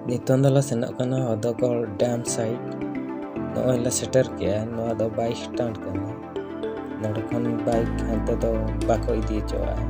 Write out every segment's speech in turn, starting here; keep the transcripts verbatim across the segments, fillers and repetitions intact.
ᱱᱤᱛᱚᱝ ᱫᱚᱞᱮ ᱥᱮᱱᱚᱜ ᱠᱟᱱᱟ ᱦᱚᱫᱚᱜᱚᱲ ᱰᱮᱢ ᱥᱟᱭᱤᱰ᱾ ᱱᱚᱜᱼᱚᱭ ᱞᱮ ᱥᱮᱴᱮᱨ ᱠᱮᱜᱼᱟ᱾ ᱱᱚᱣᱟ ᱫᱚ ᱵᱟᱭᱤᱠ ᱥᱴᱮᱱᱰ ᱠᱟᱱᱟ᱾ ᱱᱚᱰᱮ ᱠᱷᱚᱱ ᱵᱟᱭᱤᱠ ᱦᱟᱱᱛᱮ ᱫᱚ ᱵᱟᱠᱚ ᱤᱫᱤ ᱦᱚᱪᱚᱣᱟᱜᱼᱟ᱾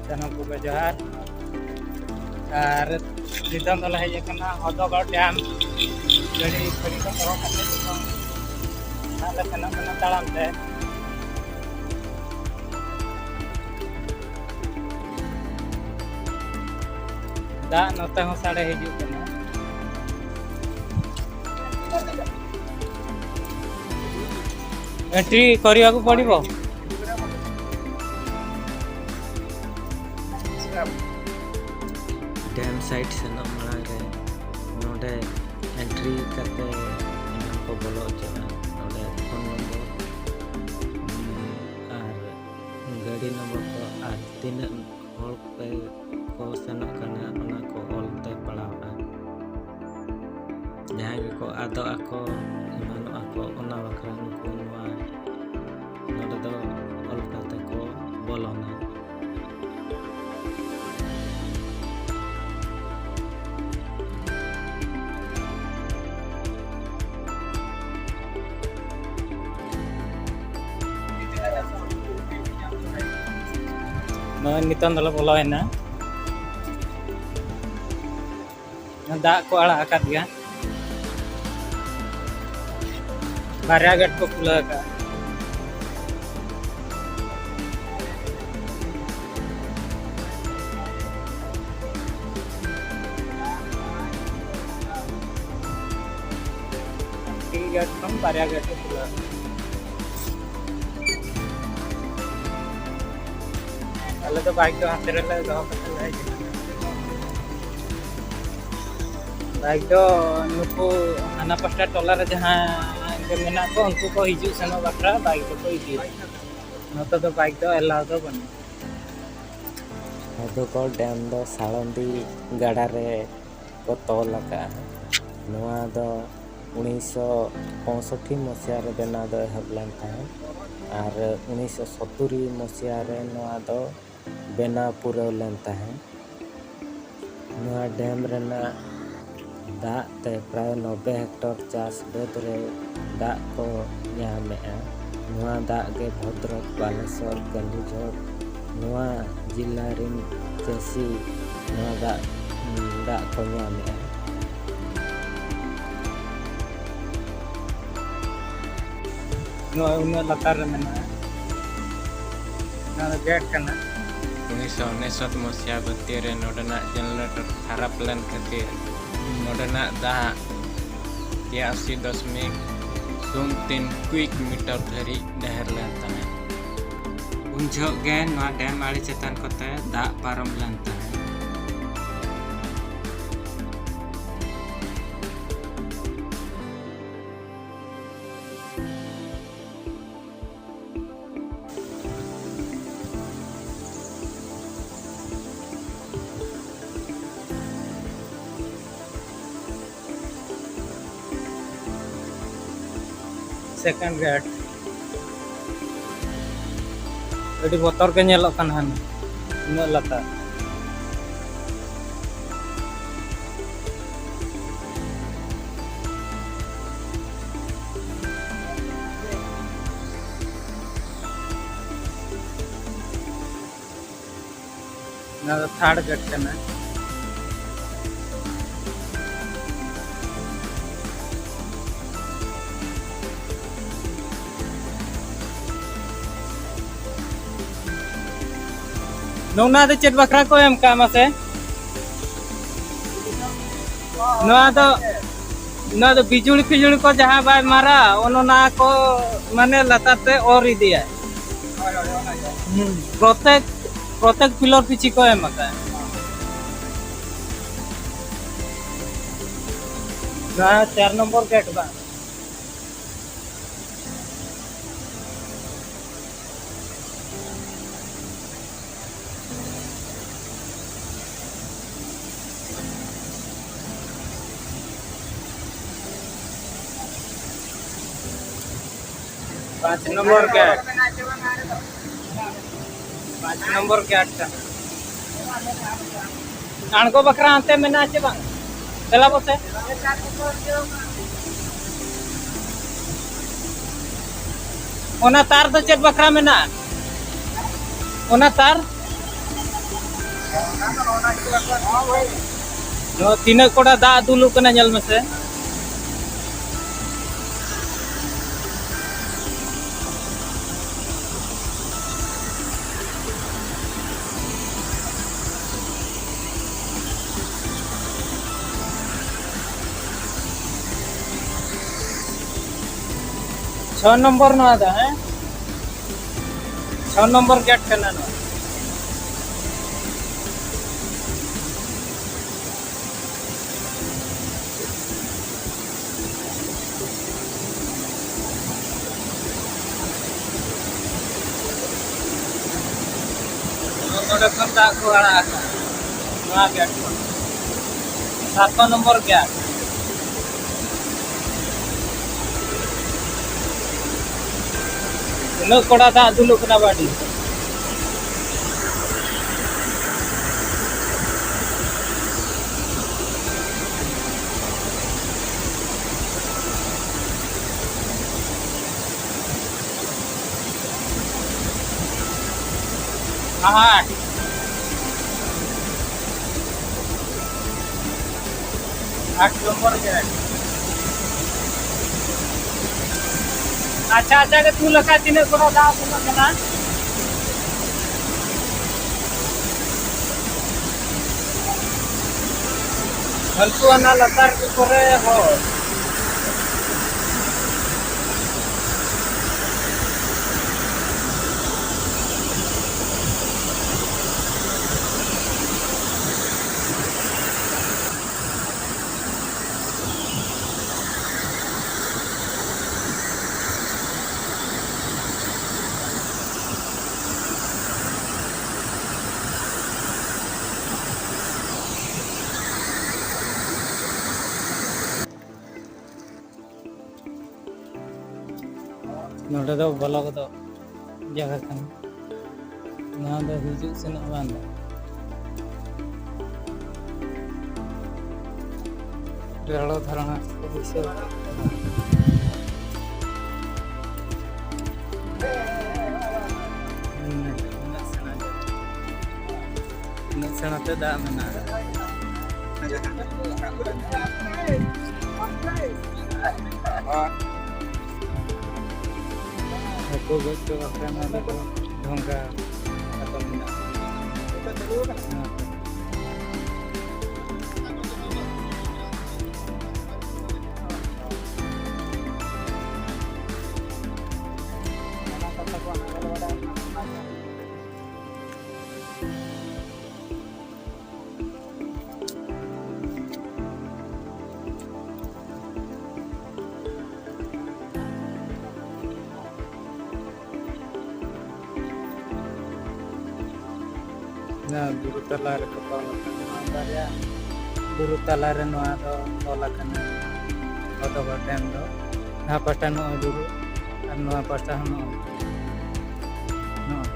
ᱥᱟᱱᱟᱢ ᱠᱚᱜᱮ ᱡᱚᱦᱟᱨ᱾ ᱟᱨ ᱱᱤᱛᱚᱝ ᱫᱚᱞᱮ ᱦᱮᱡ ᱟᱠᱟᱱᱟ ᱦᱚᱫᱚᱜᱚᱲ ᱰᱮᱢ᱾ ᱜᱟᱹᱰᱤ ᱯᱷᱮᱨᱤ ᱠᱚ ᱫᱚᱦᱚ ᱠᱟᱛᱮ ᱱᱤᱛᱚᱝ ᱱᱟᱦᱟᱜ ᱞᱮ ᱥᱮᱱᱚᱜ ᱠᱟᱱᱟ ᱛᱟᱲᱟᱢ ᱛᱮ᱾ ᱫᱟᱜ ᱱᱚᱛᱮ ᱦᱚᱸ ᱥᱟᱰᱮ ᱦᱤᱡᱩᱜ ᱠᱟᱱᱟ᱾ ଏଣ୍ଟ୍ରି କରିବାକୁ ପଡ଼ିବ। ଡ୍ୟାମ୍ ସାଇଟ୍ ସେନ ᱢᱟᱲᱟᱝ ᱨᱮ ᱱᱚᱰᱮ ᱮᱱᱴᱨᱤ ᱠᱟᱛᱮ ᱮᱱᱟᱝ ᱠᱚ ᱵᱚᱞᱚ ᱦᱚᱪᱚᱜᱼᱟ᱾ ᱱᱚᱰᱮ ᱯᱷᱳᱱ ᱱᱚᱢᱵᱚᱨ, ᱩᱢ, ᱟᱨ ᱜᱟᱹᱰᱤ ᱱᱚᱢᱵᱚᱨ ᱠᱚ ᱟᱨ ᱛᱤᱱᱟᱹᱜ ᱦᱚᱲ ᱯᱮ ᱠᱚ ᱥᱮᱱᱚᱜ ᱠᱟᱱᱟ, ᱚᱱᱟ ᱠᱚ ᱚᱞ ᱛᱮ ᱯᱟᱲᱟᱣᱼᱟ᱾ ᱡᱟᱦᱟᱸᱭ ᱜᱮᱠᱚ ᱟᱫᱚᱜ ᱟᱠᱚ, ᱮᱢᱟᱱᱚᱜ ᱟᱠᱚ, ᱚᱱᱟ ᱵᱟᱠᱷᱨᱟ ᱱᱩᱠᱩ ᱱᱚᱣᱟ ᱱᱚᱰᱮ ᱫᱚ ᱚᱞ ᱠᱟᱛᱮ ᱠᱚ ᱵᱚᱞᱚᱱᱟ᱾ ᱱᱚᱜᱼᱚᱭ ᱱᱤᱛᱚᱝ ᱫᱚᱞᱮ ᱵᱚᱞᱚᱭᱮᱱᱟ᱾ ᱫᱟᱜ ᱠᱚ ᱟᱲᱟᱜ ᱟᱠᱟᱫ ᱜᱮᱭᱟ᱾ ᱵᱟᱨᱭᱟ ᱜᱮᱴ ᱠᱚ ᱠᱷᱩᱞᱟᱹᱣ ᱟᱠᱟᱫᱼᱟ᱾ ᱢᱤᱫᱴᱤᱡ ᱜᱮᱴ ᱠᱷᱚᱱ ᱵᱟᱨᱭᱟ ᱜᱮᱴ ᱠᱚ ᱠᱷᱩᱞᱟᱹᱣ ᱟᱠᱟᱫᱼᱟ᱾ ᱟᱞᱮ ᱫᱚ ᱵᱟᱭᱤᱠ ᱫᱚ ᱦᱟᱱᱛᱮ ᱨᱮᱞᱮ ᱫᱚᱦᱚ ᱠᱟᱛᱮ ᱞᱮ ᱦᱮᱡ ᱮᱱᱟ᱾ ᱵᱟᱭᱤᱠ ᱫᱚ ᱱᱩᱠᱩ ᱦᱟᱱᱟ ᱯᱟᱥᱴᱟ ᱴᱚᱞᱟ ᱨᱮ ᱡᱟᱦᱟᱸ ᱜᱮ ᱢᱮᱱᱟᱜ ᱠᱚ, ᱩᱱᱠᱩ ᱠᱚ ᱦᱤᱡᱩᱜ ᱥᱮᱱᱚᱜ ᱵᱟᱠᱷᱨᱟ ᱵᱟᱭᱤᱠ ᱫᱚᱠᱚ ᱤᱫᱤᱭᱟ᱾ ᱱᱚᱛᱮ ᱫᱚ ᱵᱟᱭᱤᱠ ᱫᱚ ᱮᱞᱟᱣ ᱫᱚ ᱵᱟᱹᱱᱩᱜᱼᱟ᱾ ᱦᱚᱫᱚᱜᱚᱲ ᱰᱮᱢ ᱫᱚ ᱥᱟᱲᱚᱱᱫᱤ ᱜᱟᱰᱟ ᱨᱮ ᱠᱚ ᱛᱚᱞ ᱟᱠᱟᱫᱼᱟ᱾ ᱱᱚᱣᱟ ᱫᱚ ᱩᱱᱤᱥᱥᱚ ᱯᱚᱸᱭᱥᱚᱴᱴᱤ ᱢᱚᱥᱤᱦᱟ ᱨᱮ ᱵᱮᱱᱟᱣ ᱫᱚ ᱮᱦᱚᱵ ᱞᱮᱱ ᱛᱟᱦᱮᱸᱫ ᱟᱨ ᱩᱱᱤᱥᱥᱚ ᱥᱚᱛᱛᱩᱨᱤ ᱢᱚᱥᱤᱦᱟ ᱨᱮ ᱱᱚᱣᱟ ᱫᱚ ᱵᱮᱱᱟᱣ ᱯᱩᱨᱟᱹᱣ ᱞᱮᱱ ᱛᱟᱦᱮᱸᱫ᱾ ᱱᱚᱣᱟ ᱰᱮᱢ ᱨᱮᱱᱟᱜ ᱫᱟᱜ ᱛᱮ ᱯᱨᱟᱭ ᱱᱚᱵᱵᱳᱭ ᱦᱮᱠᱴᱚᱨ ᱪᱟᱥ ᱵᱟᱹᱫᱽ ᱨᱮ ᱫᱟᱜ ᱠᱚ ᱧᱟᱢᱮᱜᱼᱟ᱾ ᱱᱚᱣᱟ ᱫᱟᱜ ᱜᱮ ᱵᱷᱚᱫᱨᱚᱠ, ᱵᱟᱞᱮᱥᱚᱨ, ᱠᱮᱱᱫᱩᱡᱷᱚᱨ, ᱱᱚᱣᱟ ᱡᱤᱞᱟ ᱨᱤᱱ ᱪᱟᱹᱥᱤ ᱱᱚᱣᱟ ᱫᱟᱜ, ᱫᱟᱜ ᱠᱚ ᱧᱟᱢᱮᱜᱼᱟ᱾ ᱱᱚᱜᱼᱚᱭ ᱩᱱᱟᱹᱜ ᱞᱟᱛᱟᱨ ᱨᱮ ᱢᱮᱱᱟᱜᱼᱟ᱾ ᱱᱚᱣᱟ ᱫᱚ ᱜᱮᱴ ᱠᱟᱱᱟ᱾ ᱩᱱᱤᱥᱥᱚ ᱩᱱᱤᱥᱚᱛ ᱢᱚᱥᱤᱦᱟ ᱵᱷᱤᱛᱤᱨ ᱨᱮ ᱱᱚᱰᱮᱱᱟᱜ ᱡᱮᱱᱟᱨᱮᱴᱚᱨ ᱠᱷᱟᱨᱟᱯ ᱞᱮᱱ ᱠᱷᱟᱹᱛᱤᱨ ᱱᱚᱰᱮᱱᱟᱜ ᱫᱟᱜ ᱛᱮᱭᱟᱥᱤ ᱫᱚᱥᱢᱤᱠ ᱥᱩᱱ ᱛᱤᱱ ᱠᱩᱭᱤᱠ ᱢᱤᱴᱟᱨ ᱫᱷᱟᱹᱨᱤᱡ ᱰᱷᱮᱨ ᱞᱮᱱ ᱛᱟᱦᱮᱸᱫ᱾ ᱩᱱ ᱡᱚᱦᱚᱜ ᱜᱮ ᱱᱚᱣᱟ ᱰᱮᱢ ᱟᱲᱮ ᱪᱮᱛᱟᱱ ᱠᱚᱛᱮ ᱫᱟᱜ ᱯᱟᱨᱚᱢ ᱞᱮᱱ ᱛᱟᱦᱮᱸᱫ᱾ Second gate. ᱟᱹᱰᱤ ᱵᱚᱛᱚᱨ ᱜᱮ ᱧᱮᱞᱚᱜ ᱠᱟᱱᱟ ᱦᱟᱱᱮ ᱩᱱᱟᱹᱜ ᱞᱟᱛᱟᱨ᱾ ᱱᱚᱣᱟ ᱫᱚ ᱛᱷᱟᱨᱰ ᱜᱮᱴ ᱠᱟᱱᱟ᱾ ᱱᱚᱣᱟ ᱫᱚ ᱪᱮᱫ ᱵᱟᱠᱷᱨᱟ ᱠᱚ ᱮᱢ ᱠᱟᱜᱼᱟ ᱢᱟᱥᱮ? ᱱᱚᱣᱟ ᱫᱚ, ᱱᱚᱣᱟ ᱫᱚ ᱵᱤᱡᱩᱲᱤ ᱯᱷᱤᱡᱩᱲᱤ ᱠᱚ ᱡᱟᱦᱟᱸ ᱵᱟᱭ ᱢᱟᱨᱟ, ᱚᱱ ᱚᱱᱟ ᱠᱚ ᱢᱟᱱᱮ ᱞᱟᱛᱟᱨ ᱛᱮ ᱚᱨ ᱤᱫᱤᱭᱟᱭ᱾ ᱦᱩᱸ, ᱯᱨᱚᱛᱮᱠ ᱯᱨᱚᱛᱮᱠ ᱯᱤᱞᱟᱨ ᱯᱤᱪᱷᱤ ᱠᱚ ᱮᱢ ᱟᱠᱟᱫᱼᱟ᱾ ᱱᱚᱣᱟ ᱪᱟᱨ ᱱᱚᱢᱵᱚᱨ ᱜᱮᱴ ᱵᱟᱝ? ᱯᱟᱸᱪ ᱱᱚᱢᱵᱚᱨ ᱜᱮᱴ᱾ ᱯᱟᱸᱪ ᱱᱚᱢᱵᱚᱨ ᱜᱮᱴ ᱠᱟᱱᱟ᱾ ᱟᱬᱜᱚ ᱵᱟᱠᱷᱨᱟ ᱦᱟᱱᱛᱮ ᱢᱮᱱᱟᱜᱼᱟ ᱪᱮ ᱵᱟᱝ? ᱫᱮᱞᱟ ᱵᱚᱥᱮ᱾ ᱚᱱᱟ ᱛᱟᱨ ᱫᱚ ᱪᱮᱫ ᱵᱟᱠᱷᱨᱟ ᱢᱮᱱᱟᱜᱼᱟ? ᱚᱱᱟ ᱛᱟᱨ? ᱱᱚᱣᱟ ᱛᱤᱱᱟᱹᱜ ᱠᱚᱲᱟ ᱫᱟᱜ ᱫᱩᱞᱩᱜ ᱠᱟᱱᱟ, ᱧᱮᱞ ᱢᱮᱥᱮ᱾ ᱪᱷᱚ ᱱᱚᱢᱵᱚᱨ ᱱᱚᱣᱟ ᱫᱚ, ᱦᱮᱸ? ᱪᱷᱚ ᱱᱚᱢᱵᱚᱨ ᱜᱮᱴ ᱠᱟᱱᱟ ᱱᱚᱣᱟ᱾ ᱱᱚᱰᱮ ᱠᱷᱚᱱ ᱫᱟᱜ ᱠᱚ ᱟᱲᱟᱜ ᱟᱠᱟᱫᱟ, ᱱᱚᱣᱟ ᱜᱮᱴ ᱠᱷᱚᱱ᱾ ᱥᱟᱛ ᱱᱚᱢᱵᱚᱨ ᱜᱮᱴ᱾ ᱩᱱᱟᱹᱜ ᱠᱚᱲᱟ ᱫᱟᱜ ᱫᱩᱞᱩᱜ ᱠᱟᱱᱟ ᱵᱟᱹᱰᱤ᱾ ᱟᱴ᱾ ᱟᱴ ᱱᱚᱢᱵᱚᱨ ᱜᱮ᱾ ᱟᱪᱪᱷᱟ, ᱟᱪᱪᱷᱟ, ᱜᱮ ᱛᱩᱞ ᱟᱠᱟᱫ, ᱛᱤᱱᱟᱹᱜ ᱠᱚᱲᱟ ᱫᱟᱜ ᱩᱰᱩᱠᱚᱜ ᱠᱟᱱᱟ? ᱦᱟᱹᱱᱠᱩ ᱚᱱᱟ ᱞᱟᱛᱟᱨ ᱠᱚᱨᱮ ᱦᱚᱸ᱾ ᱱᱚᱰᱮ ᱫᱚ ᱵᱚᱞᱚ ᱜᱚᱫᱚᱜ ᱡᱟᱭᱜᱟ ᱠᱟᱱᱟ᱾ ᱱᱚᱣᱟ ᱫᱚ ᱦᱤᱡᱩᱜ ᱥᱮᱱᱚᱜ ᱵᱟᱝ ᱫᱚ᱾ ᱨᱮᱲᱚ ᱫᱷᱟᱨᱟ ᱦᱟᱸᱜ ᱠᱚ ᱵᱟᱹᱭᱥᱟᱹᱣ ᱟᱠᱟᱫ ᱛᱟᱵᱚᱱᱟ᱾ ᱩᱱᱟᱹᱜ ᱥᱮᱬᱟ ᱜᱮ᱾ ᱩᱱᱟᱹᱜ ᱥᱮᱬᱟ ᱛᱮ ᱫᱟᱜ ᱢᱮᱱᱟᱜᱼᱟ᱾ ᱦᱟᱹᱠᱩ ᱜᱚᱡ ᱠᱚ ᱵᱟᱠᱷᱨᱟ ᱱᱚᱣᱟ ᱫᱚ ᱰᱷᱚᱸᱜᱟ ᱠᱟᱛᱚ ᱢᱮᱱᱟᱜᱼᱟ᱾ ᱱᱚᱣᱟ ᱵᱩᱨᱩ ᱛᱟᱞᱟ ᱨᱮᱠᱚ ᱛᱚᱞ ᱟᱠᱟᱫ, ᱱᱚᱣᱟ ᱵᱟᱨᱭᱟ ᱵᱩᱨᱩ ᱛᱟᱞᱟ ᱨᱮ ᱱᱚᱣᱟ ᱫᱚ ᱛᱚᱞ ᱟᱠᱟᱱᱟ ᱦᱚᱫᱚᱜᱚᱲ ᱰᱮᱢ ᱫᱚ᱾ ᱱᱚᱣᱟ ᱯᱟᱦᱴᱟ ᱱᱚᱜᱼᱚᱭ ᱵᱩᱨᱩ ᱟᱨ ᱱᱚᱣᱟ ᱯᱟᱦᱴᱟ ᱦᱚᱸ ᱱᱚᱜᱼᱚᱭ, ᱱᱚᱜᱼᱚᱭ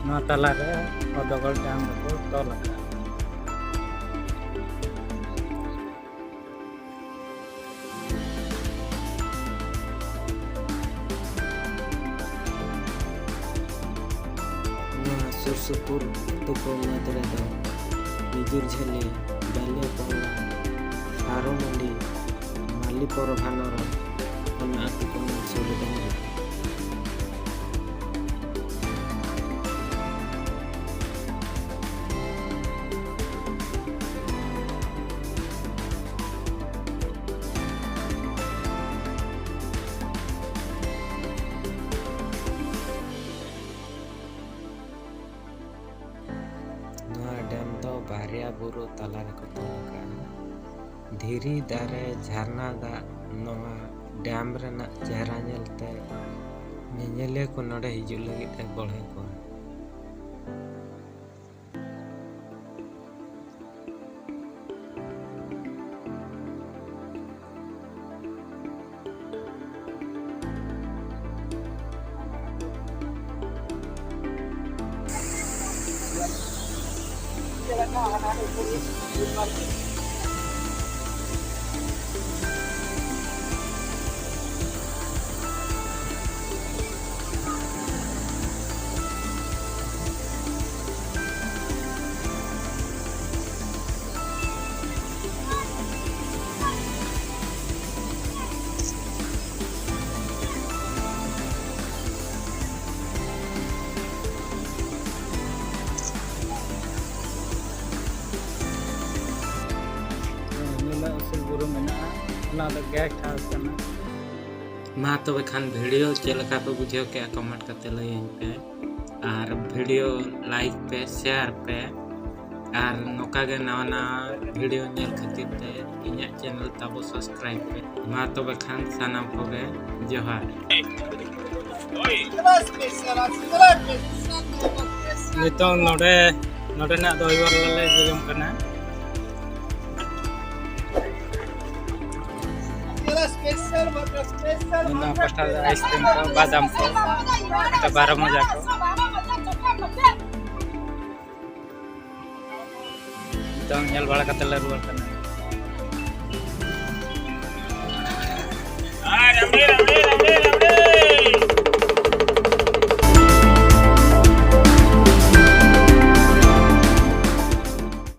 ᱱᱚᱣᱟ ᱛᱟᱞᱟ ᱨᱮ ᱦᱚᱫᱚᱜᱚᱲ ᱰᱮᱢ ᱫᱚᱠᱚ ᱛᱚᱞ ᱟᱠᱟᱫᱟ᱾ ᱱᱚᱣᱟ ᱥᱩᱨ ᱥᱩᱯᱩᱨ ᱟᱹᱛᱩ ᱠᱚ ᱢᱩᱫᱽ ᱨᱮᱫᱚ ᱢᱤᱡᱩᱨ ᱡᱷᱟᱹᱞᱤ, ᱵᱟᱞᱤᱭᱟ ᱯᱚᱦᱞᱟ, ᱥᱟᱨᱚᱢᱩᱰᱤ, ᱢᱟᱞᱤ ᱯᱚᱨᱚᱵᱷᱟᱱᱚᱨᱟ, ᱚᱱᱟ ᱟᱹᱛᱩ ᱠᱚ ᱱᱚᱣᱟ ᱥᱩᱨ ᱨᱮᱫᱚ ᱢᱮᱱᱟᱜᱼᱟ᱾ ᱱᱚᱣᱟ ᱰᱮᱢ ᱫᱚ ᱵᱟᱨᱭᱟ ᱵᱩᱨᱩ ᱛᱟᱞᱟ ᱨᱮᱠᱚ ᱛᱚᱞ ᱟᱠᱟᱫᱼᱟ᱾ ᱫᱷᱤᱨᱤ, ᱫᱟᱨᱮ, ᱡᱷᱟᱨᱱᱟ ᱫᱟᱜ ᱱᱚᱣᱟ ᱰᱮᱢ ᱨᱮᱱᱟᱜ ᱪᱮᱦᱨᱟ ᱧᱮᱞᱛᱮ ᱧᱮᱧᱮᱞᱤᱭᱟᱹ ᱠᱚ ᱱᱚᱰᱮ ᱦᱤᱡᱩᱜ ᱞᱟᱹᱜᱤᱫ ᱮ ᱜᱚᱲᱦᱚ ᱠᱚᱣᱟ᱾ ᱱᱩᱱᱟᱹᱜ ᱩᱥᱩᱞ ᱵᱩᱨᱩ ᱢᱮᱱᱟᱜᱼᱟ, ᱚᱱᱟ ᱫᱚ ᱜᱮᱥᱴ ᱦᱟᱣᱩᱥ ᱠᱟᱱᱟ᱾ ᱢᱟ ᱛᱚᱵᱮ ᱠᱷᱟᱱ ᱵᱷᱤᱰᱤᱭᱳ ᱪᱮᱫ ᱞᱮᱠᱟ ᱯᱮ ᱵᱩᱡᱷᱟᱹᱣ ᱠᱮᱜᱼᱟ, ᱠᱚᱢᱮᱱᱴ ᱠᱟᱛᱮ ᱞᱟᱹᱭᱟᱹᱧ ᱯᱮ᱾ ᱟᱨ ᱵᱷᱤᱰᱤᱭᱳ ᱞᱟᱭᱤᱠ ᱯᱮ, ᱥᱮᱭᱟᱨ ᱯᱮ᱾ ᱟᱨ ᱱᱚᱝᱠᱟ ᱜᱮ ᱱᱟᱣᱟ ᱱᱟᱣᱟ ᱵᱷᱤᱰᱤᱭᱳ ᱧᱮᱞ ᱠᱷᱟᱹᱛᱤᱨ ᱛᱮ ᱤᱧᱟᱹᱜ ᱪᱮᱱᱮᱞ ᱛᱟᱵᱚ ᱥᱟᱵᱥᱠᱨᱟᱭᱤᱵ ᱯᱮ᱾ ᱢᱟ ᱛᱚᱵᱮ ᱠᱷᱟᱱ ᱥᱟᱱᱟᱢ ᱠᱚᱜᱮ ᱡᱚᱦᱟᱨ᱾ ᱱᱤᱛᱚᱝ ᱱᱚᱰᱮ, ᱱᱚᱰᱮᱱᱟᱜ ᱫᱚ ᱦᱚᱭᱚᱨ ᱞᱮ ᱡᱚᱡᱚᱢ ᱠᱟᱱᱟ᱾ ᱱᱚᱣᱟ ᱯᱟᱥᱴᱟ ᱨᱮ ᱟᱭᱤᱥᱠᱨᱤᱢ ᱠᱚ, ᱵᱟᱫᱟᱢ ᱠᱚ, ᱱᱚᱛᱮ ᱵᱟᱨᱚ ᱢᱚᱡᱟ ᱠᱚ᱾ ᱱᱤᱛᱚᱝ ᱧᱮᱞ ᱵᱟᱲᱟ ᱠᱟᱛᱮ ᱞᱮ ᱨᱩᱣᱟᱹᱲ ᱠᱟᱱᱟ᱾